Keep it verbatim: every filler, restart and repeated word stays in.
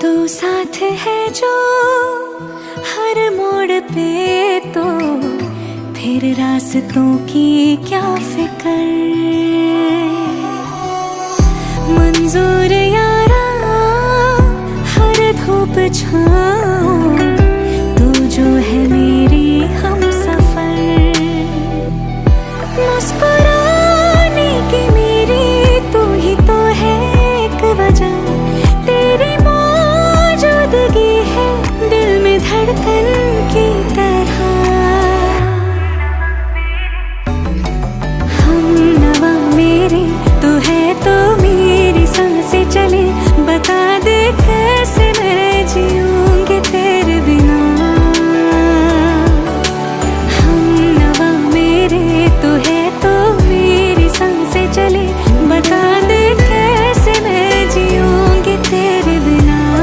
तू साथ है जो हर मोड़ पे, तो फिर रास्तों की क्या फिक्र। मंजूर यारा हर धूप छाँव